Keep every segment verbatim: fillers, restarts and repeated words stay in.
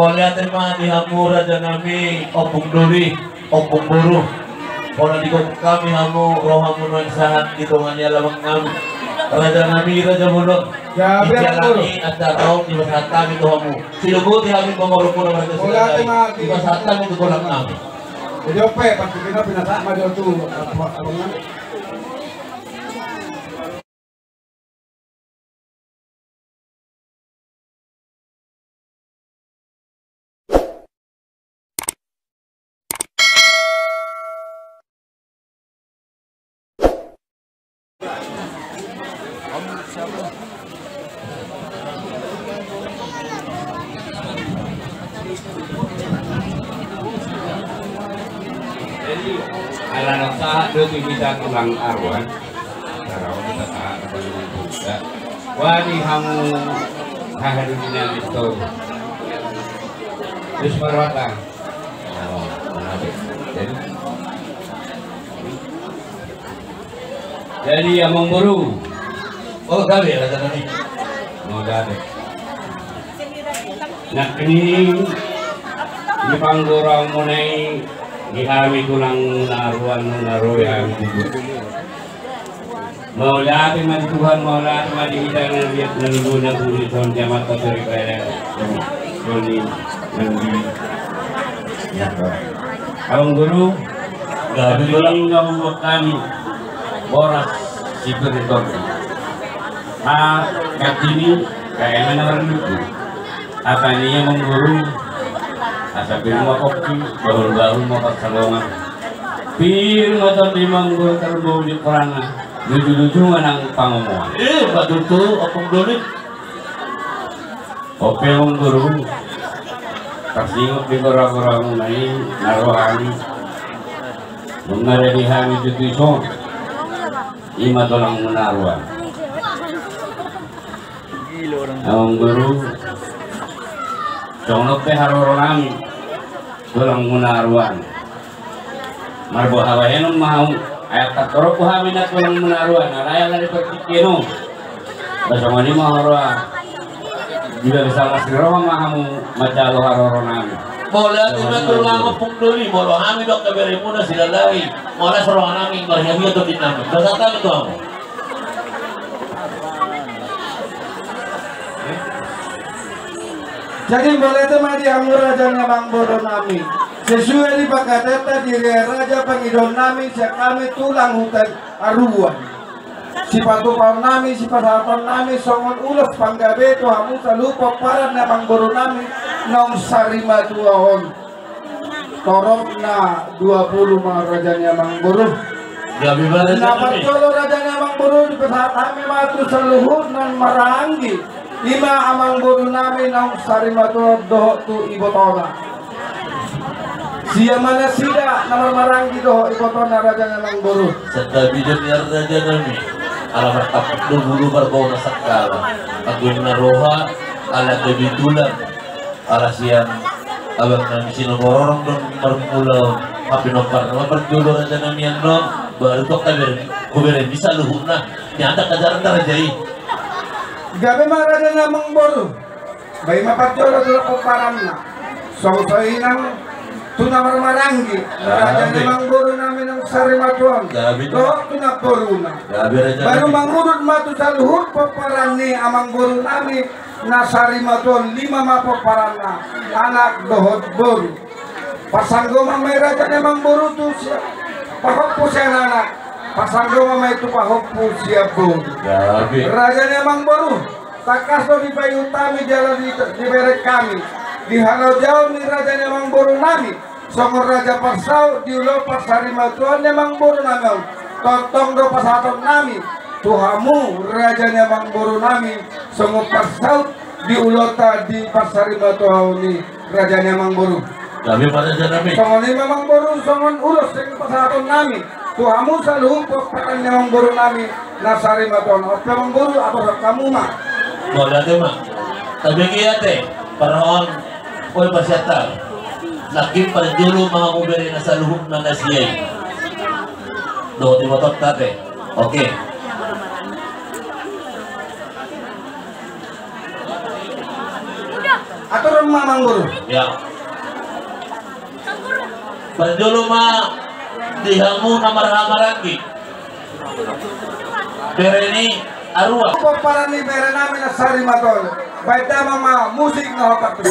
Mauliate ma di hamu raja nami, ompung doli, ompung boru. Pola digok hami hamu, ro hamu nuaeng sahat di tonga ni alaman nami. Raja nami, raja bolon. Ya, biar dijalani acara on, dipasahat hami tu hamu. Siluguti hami pangoromuna marga Silaban. Dipasahat hami tu tulang nami. Jadi ope, pasti kena pinasahat ma jo tu abang nami. Ala na sahat do tu hita tulang aruan. Tarawa kita tahan dengan kita. Wani hamu haha dudina mistor. Terus marwata. Oh, menarik. Jadi, jadi amang boru. Oh, gabe ya kata tadi. Oh, gabe. Nah, ini, ini panggoramu nai di hami tulang naruan naruan. Mauliate ma di Tuhan, mauliate ma di hita na liat na lulu na buri son jamat pasori pere. Soni nanggi. Amang boru, gabe tulang nang buat kami. Boras si Piriton. Ha, katini, kaena na marluku. Hata ni amang boru, asa pir ma pongki, bahul-bahul ma pansalongan. Pir ma tondi amang boru tarlumobi di porana, luju-luju ma nang pangomoan. Eh, patutu, ompung doli. Ope amang boru, tarsingot di gora-goramu nai, na rohani. Nunga di hami tutu ison. Ima tulang muna aruan. Amang boru, songon on pe haroro nami, tulang muna aruan. Marboha bahenon ma hamu, ai angka torop hami na tulang muna aruan, alai ala di partingkian on. Ba songon i ma haroa. Jika bisa masih roha ma hamu manjalo haroro nami. Mauliate ma tulang ompung doli, molo hami dohot haberemuna Silaban. Molo soroha nami, marhia-hia tondi nami. Dosa tami tu hamu. Jadi mauliate ma di hamu raja ni amang boru nami. Sesuai di pangkataion ta di raja pangidoan nami, sian hami tulang huta aruan. Sipatupaon nami, sipasahaton nami songon ulos panggabe tu hamu saluhut pomparan ni amang boru nami naung sarimatua on. Torop na dua pulu ma raja ni amang boru. Gabe ma raja nami. Na parjolo raja ni amang boru dipasahat hami ma tu saluhut na marhahamaranggi. Ima amang boru nami naung sarimatua on dohot tu ibotona. Sia ma nasida na marhahamaranggi dohot ibotona raja ni amang boru. Santabi do nian raja nami. Ala martampuk do bulu parbau na sangkala. Anggo na roha ala kebetulan. Ala sian abang nami Sinomororong do marmula on. Hape nomparna ma parjolo raja nami annon. Baru tong haberemi, huberemi saluhutna. Nian da hajaran da raja i. Gabe ma raja ni amang boru. Ba ima parjolo tu pomparanna. Songon so i nang tu na marhahamaranggi. Raja ni amang boru nami naung sarimatua on. Gabe. Dohot tu namboruna. Gabe raja nami. Baru mangudut ma tu saluhut pomparan ni amang boru nami na sarimatua on, lima ma pomparanna. Anak dohot boru. Parsanggoman ma i raja ni amang boru tu sia-, pahompu sian anak. Parsanggoman ma i tu pahompu sian boru. Gabe. Raja ni amang boru, tangkas do dipaihut hami jala di, dibereng hami di harajaon ni raja ni amang boru nami songon raja parsaut di ulaon parsarimatuaon ni amang boru nami on. Tongtong do pasahaton nami tu hamu raja ni amang boru nami songon parsaut di ulaonta di parsarimatuaon ni raja ni amang boru. Gabe ma raja nami. Songon i ma amang boru, songon ulos sian pasahaton nami tu hamu saluhut pomparan ni amang boru nami na sarimatua on. Ope amang boru, atur hamu ma. Mauliate ma. Tabege ate, parrohahon, oi parsiantar. Nangkin parjolo ma hamu bere na saluhutna na sia i. Dohot ibotonta ate. Oke. Atur Mamang Guru. Ya. Parjolo ma di hamu na marhahamaranggi. Bere ni Arua. Pomparan ni bere nami na sari matol. Baen damang ma musik na hombar tu.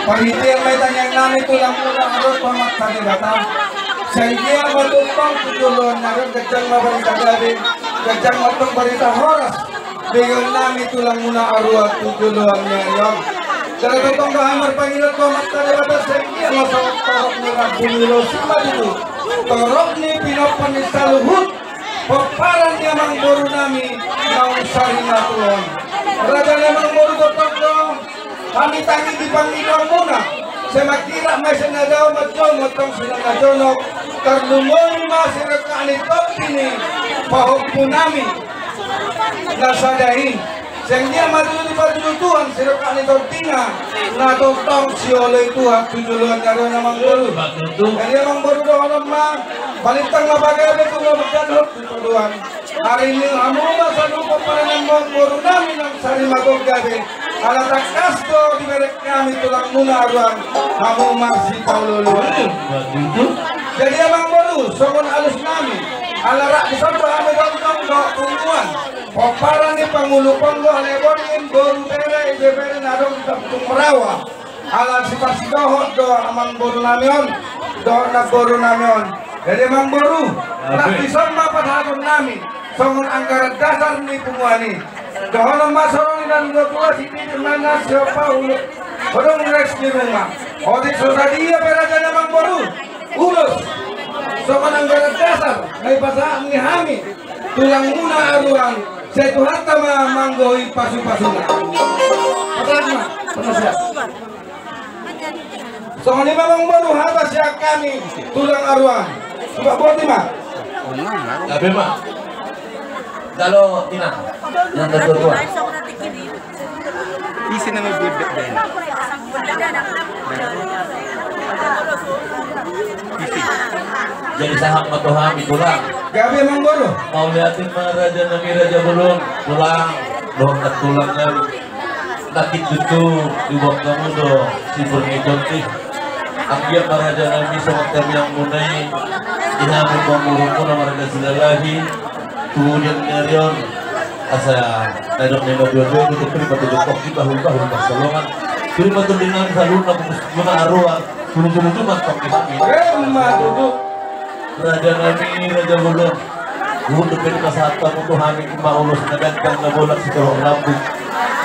Parhitean ma i tangiang nami tulang muna aruan tu Amanta Debata. Sai anggiat ma tongtong tu joloan ni ari on ganjang ma barita gabe, ganjang ma tong barita horas. Begeon nami tulang muna aruan tu joloan ni ari on. Jala tongtong do hami marpangido tu Amanta Debata sai anggiat ma songon torop ni rambu ni ulos i ma tutu, torop ni pinompar ni saluhut pomparan ni amangboru nami naung sarimatua on. Raja ni amangboru, tongtong do hami tangi di pangidoan muna. Sai mangkirap ma i sian na dao manjou, mantong sian na jonok. Tarlumobi ma sirengkap ni tondi ni pahompu nami na sada i. Sai anggiat ma tutu dipatuju Tuhan sirengkap ni tondina na tongtong sioloi Tuhan tu joloan ni ari on, amangboru. Jadi amangboru, dohonon ma, balintang ma pagabe tu na mardalan tu todoan. Ari ni hamu ma saluhut pomparan ni amangboru nami naung sarimatua on gabe. Ala tangkas do dibereng hami tulang muna aruan, hamu marsitauluan. Jadi amangboru, songon alus nami, ala rap dison do hami tongtong dohot punguan pomparan ni pangulu ponggo, ale borngin, boru, bere, ibebere na adong di Tampung Marawa. Ala siparsidohot do amangboru nami on dohot namboru nami on. Jadi amangboru, rap dison ma pasahaton nami songon anggaran dasar ni punguan i. Dohonon ma songon i, na dua pulu, si Pipin ma na siompa, ulu, hodong les di rumah. Otik so sadia pe, raja ni amangboru, ulos songon anggaran dasar na dipasahat ni hami tulang muna aruan, sai Tuhanta ma manggohi pasupasuna. Pasahat ma, pasahat. Songon i ma amangboru hata sian hami tulang aruan. Supak boti ma. Gabe ma. Jalo ina. Yang kedua. Isi nama bebek deh. Isi. Jadi sahat ma tu hami tulang. Gabe amangboru. Mauliate ma raja nami raja bolon. Tulang. Dohot tulang nami. Nangkin tutu diboan hamu do si Purni Jonti. Anggiat ma raja nami songon tamiang muna i, di hamu pamurung muna marga Silalahi, tu udian ni ari on, asa na didok ni na dua dua, tutu pir patuduhon bahul-bahul pansalongan. Tuli ma tondi nami saluhutna pupus muna aruan, tuli-tuli tu mantong di hami. Emma tutu. Raja nami, raja bolon. Huhut dope dipasahat hamu tu hami ima ulos na ganjang na bolak sitorop rambu.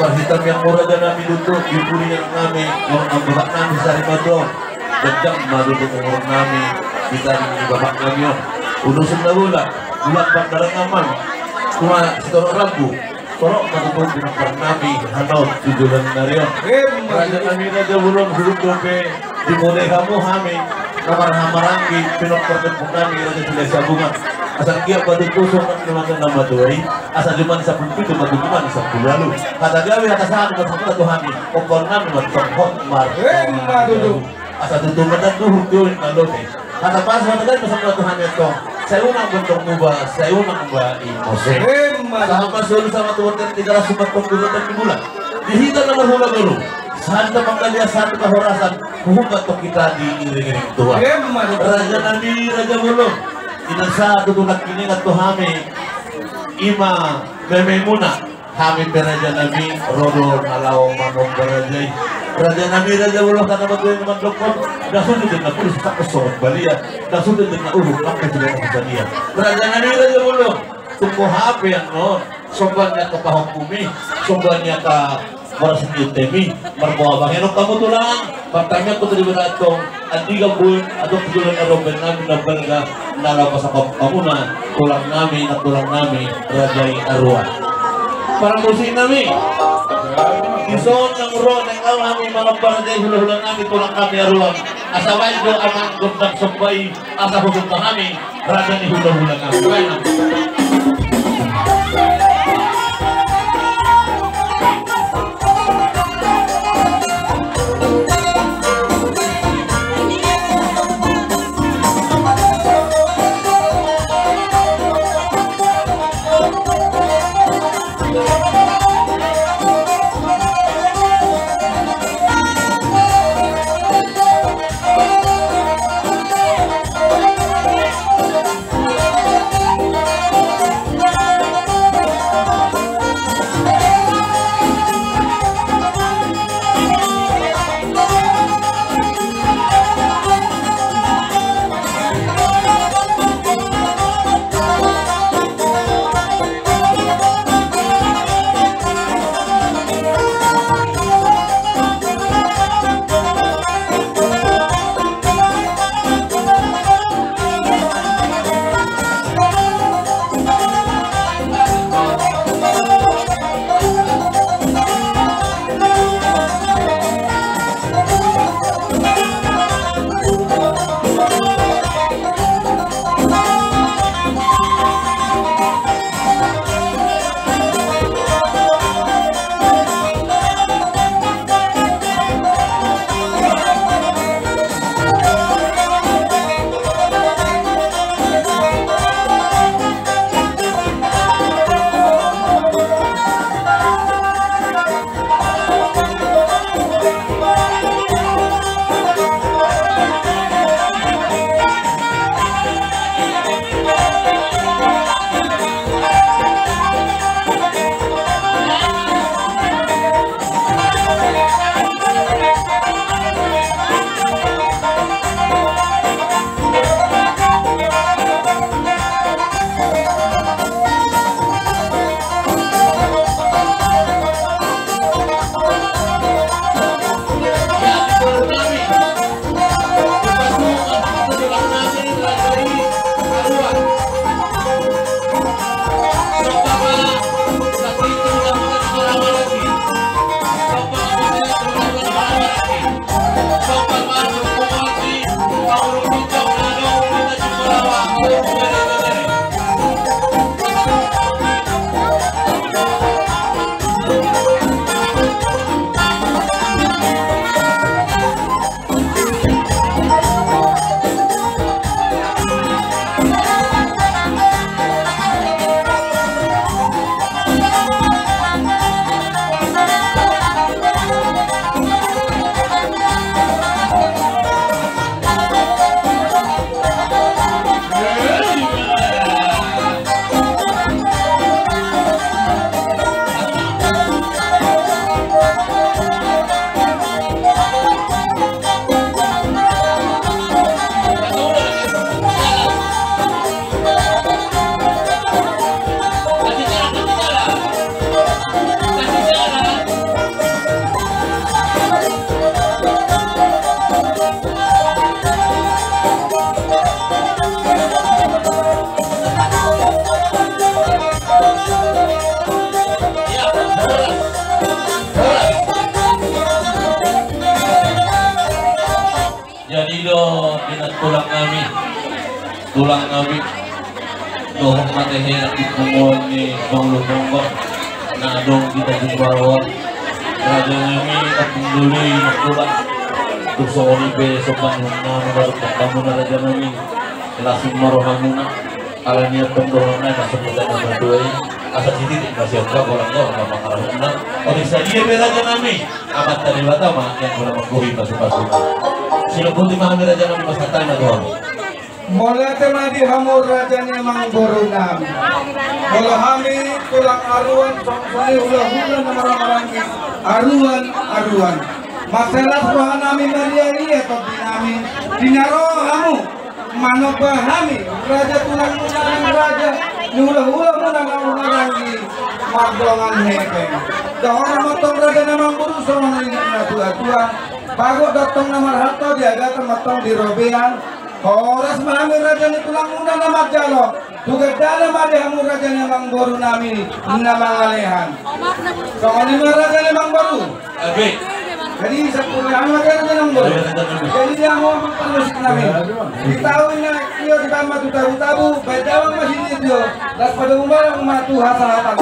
Marhite tamiangmu raja nami tutu, di pudi ni inang nami, dohot bapak nami sarimatua on. Ganjang ma tutu umur nami di tangan ni bapak nami on. Ulos na bolak, bolak pandarangan ma i. Ima sitorop rambu. Torop ma tutu pinompar nami hano tu joloan ni ari on. Raja nami raja bolon, huhut dope dimodai hamu hami na marhahamaranggi pinompar ni ompu nami Raja Silahisabungan. Asa anggiat ma tutu songon nidok ni na matua i, asa jumadi sampulu pitu ma tutu, jumadi sampulu ualu. Hata gabe hata sahat ma songon na tu hami, ompu nami mantong hot mar. Emma tutu. Asa tutu ma tantu hurtiwi na lote. Hata pasupasu na gabe ma songon na tu hami antong. Sai unang gondang muba, sai unang ba i mose. Emma. Sahat ma solu, sahat ma tu bontean, Tigaras, Sumatera, Timur, Timur Bulan. Di hita na marhula boru, sahat ma panggabean, sahat ma parhorasan, huhut ma antong hita diiring-iring Tuhan. Emma. Raja nami raja bolon, inang sahat tutu nangkiningan tu hami ima mememuna. Hami pe raja nami ro do na laho manomba raja i. Raja nami raja bolon, hata na matua i mandokkon, ndang sude na pudus tangkas songon balia, ndang sude na uruk tangkas songon sadia. Raja nami raja bolon, tung boha pe annon, somba ni angka pahompumi, somba ni angka horas ni bontemi, marboa bahenon hamu tulang. Martangiang hami tu Debata antong, andigan boi adong tu joloan ni ari on bahen nami na balga na laho pasangap hamuna tulang nami, nantulang nami, raja i aruan. Parmusik nami, dison naung ro naeng laho hami manomba raja i, hula-hula nami, tulang nami aruan. Asa baen do amang gondang somba i, asa husomba hami raja ni hula-hula nami. Baen nami. I do, inang tulang nami, tulang nami, dohot ma tehe na di punguan ni Paulus Tonggor, na adong hita jumpa on. Raja nami, ampun dulu i, inang tulang. Tung songon i pe sombang nami, baru ketemu na raja nami. Las ma rohamuna. Alani antong dohonon na so poda na matua i, asa sititik ma sian ho, golang-golang ma pangarahutna. Otik sadia pe raja nami, Amanta Debata ma yang pola manggohi pasu-pasuna. Silombuti ma hami raja nami, pasahat hami ma tu hamu. Mauliate ma di hamu raja ni amangboru nami. Molo hami tulang aruan, songon i hula-hula na marhaha-maranggi aruan-aruan. Mansai las roha nami, marria-ria tondi nami di na ro hamu manomba hami, raja tulangmuna nang raja ni hula-hulamuna na marhaha-maranggi mardongan hepeng. Dohonon ma antong raja ni amangboru songon nidok ni natua-tua: Bagot do antong na marhalto, diagatan ma antong di robean. Horas ma hami raja ni tulangmuna na manjalo, tu gandana ma di hamu raja ni amangboru nami na mangalehan. Songon i ma raja ni amangboru. Jadi sampulu hami ma raja ni amangboru. Jadi dia mau musik nami. Di taon na ia di bama tu tabu-tabu, baik dawang masih dia. Las pada umbalang ma tu hata-hata.